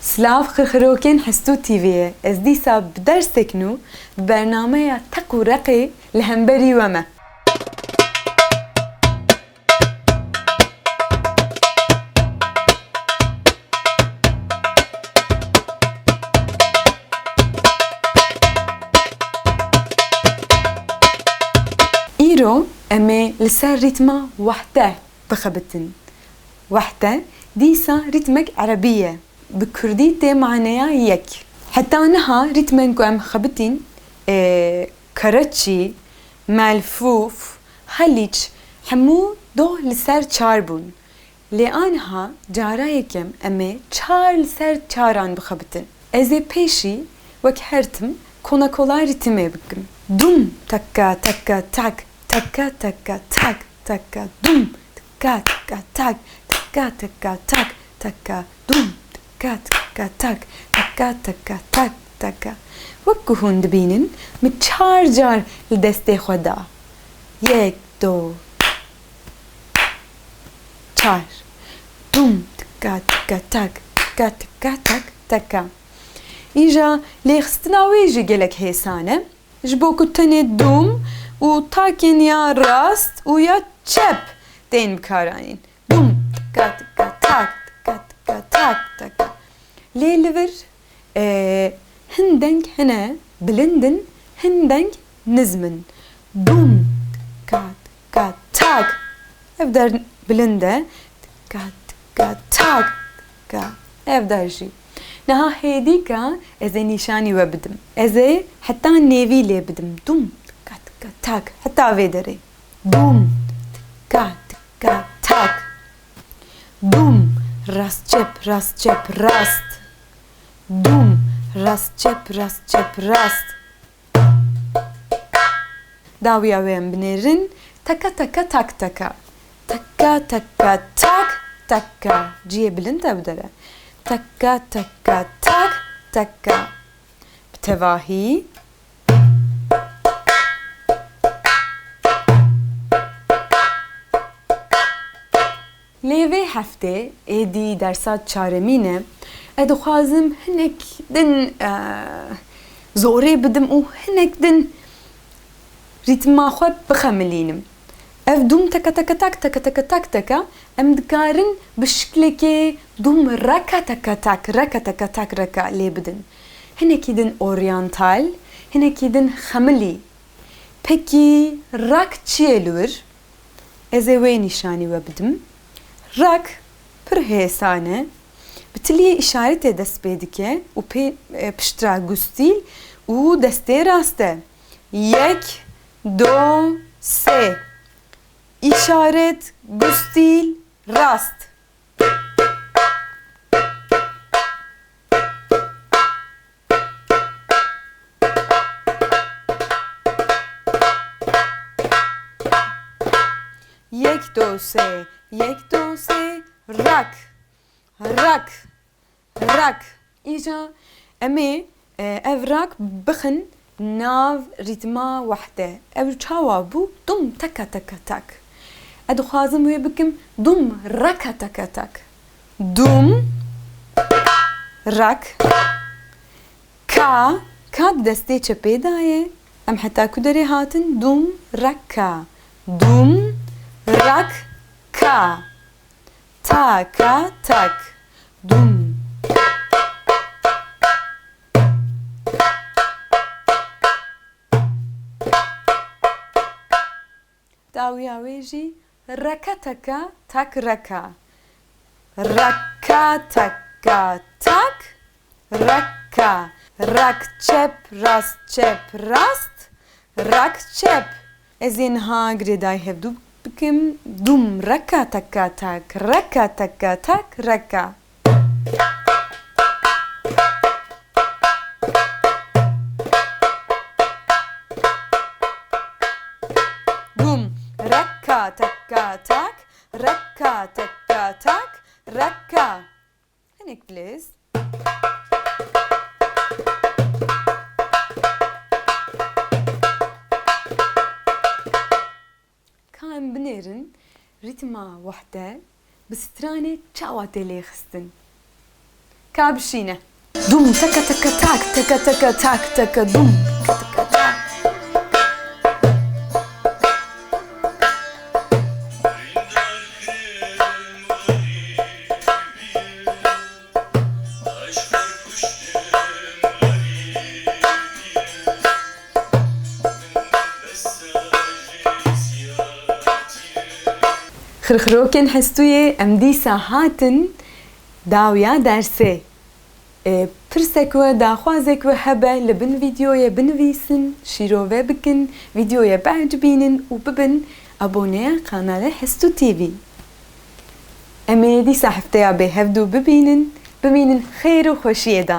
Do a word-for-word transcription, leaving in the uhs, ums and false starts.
Silav xirxirokên Hestû T V'yê. Ez dîsa bi dersek nû, bi bernameya Teq û Reqê li hemberî we me. Îro em ê li ser rîtma wehde bixebitin. Wehde dîsa rîtmek erebî ye. Bi kurdî tê maneya yek. Heta niha rîtmên ku em xebitîn, ê, kereçî, melfûf, helîç, hemû doh li ser çar bûn. Lê aniha cara yekem em ê çar li ser çaran bixebitin. Ez ê pêşî wek her tim konakola rîtimê bikim. Dum, tekka, tekka, tak, tekka, tekka, tak, tekka, dum, tekka, tekka, tak, tekka, tekka, tak, tekka, dum, tekka, tekka, tak, tekka, tekka, tak, tekka. Wek ku hûn dibînin, min çar car li destê xwe da. Yek, do, çar. Dum, tika, tika, tak, tika, tika, tak, taka. Îja lêxistina wê jî gelek hêsan e. Ji bo ku tenê dum û takên ya rast û ya çep tên bikaranîn. Dum, tika, tika, tak, tika, tika, tak, taka. Lê li vir, e, hin deng hene bilind in, hin deng nizm in. Dum, tika, tika, tak. Ev der bilind e. Tika, tika, tak, tika. Ev der jî. Niha hêdîka ez ê nîşanî we bidim. Ez ê heta nêvî lê bidim. Dum, tika, tika, tak. Heta vê derê. Dum, tika, tika, tak. Dum, rast çep, rast çep, rast. Dum, rast çep, rast çep, rast. Dawiya wê em binêrin. Taka taka tak taka. Taka taka tak taka. Cihê bilind e bi dere. Taka taka tak taka. Bi tevahî. Lê vê heftê êdî dersa çaremîn e. Ez dixwazim hinek din, e, zorê bidim û hinek din rîtma xwe bixemilînim. Ev dûm teke teke tak, teke teke tak teke, em dikarin bi şiklekê dûm reke teke tak, reke teke tak reke lê bidin. Hinekî din oryantal, hinekî din xemilî. Pekî rak çi ye li wir? Ez ê wê nîşanî we bidim. Rak pir hêsan e. Bi tiliyê îşaretê dest pê dike û pê, e, piştre gustîl û destê rast e. Yek, do, sê. Îşaret, gustîl, rast. Yek, do, sê, yek, do, sê, rak, rak, rak. Îja em ê, e, ev rak bixin nav rîtma wehde. Ew çawa bû? Dum, teka, teka, tak. Ez dixwazim wê bikim dum, reka, teka, tak. Dum, rak, ka, ka di destê çepê de ye. Em heta ku derê hatin? Dum, reka. Dum, rak, ka. Ta, ka, tak. Dum. Dawiya wê jî reke teke tak reke. Reke teke tak reke. Rak çep, rast çep, rast. Rak çep. Ez ê niha girêdayî hevdû bikim. Dûm reke teke tak, reke teke tak, reke. Dûm reke teke tak, reke teke tak, reke. Hinek bilez. Ka em binêrin, rîtma wehde bi stranê çawa tê lêxistin? Ka bişîne. Dum teke teke tak, teke teke tak, teke dum. Xirxirokên hestûyê, em dîsa hatin dawiya dersê. Ê, pirsek we, daxwazek we hebe, li bin vîdeoyê binivîsin, şîrove bikin, vîdeoyê biecibînin û bibin aboneya kanalê Hestû T V. Em ê dîsa hefteya bê hevdû bibînin, bimînin xêr û xweşiyê de.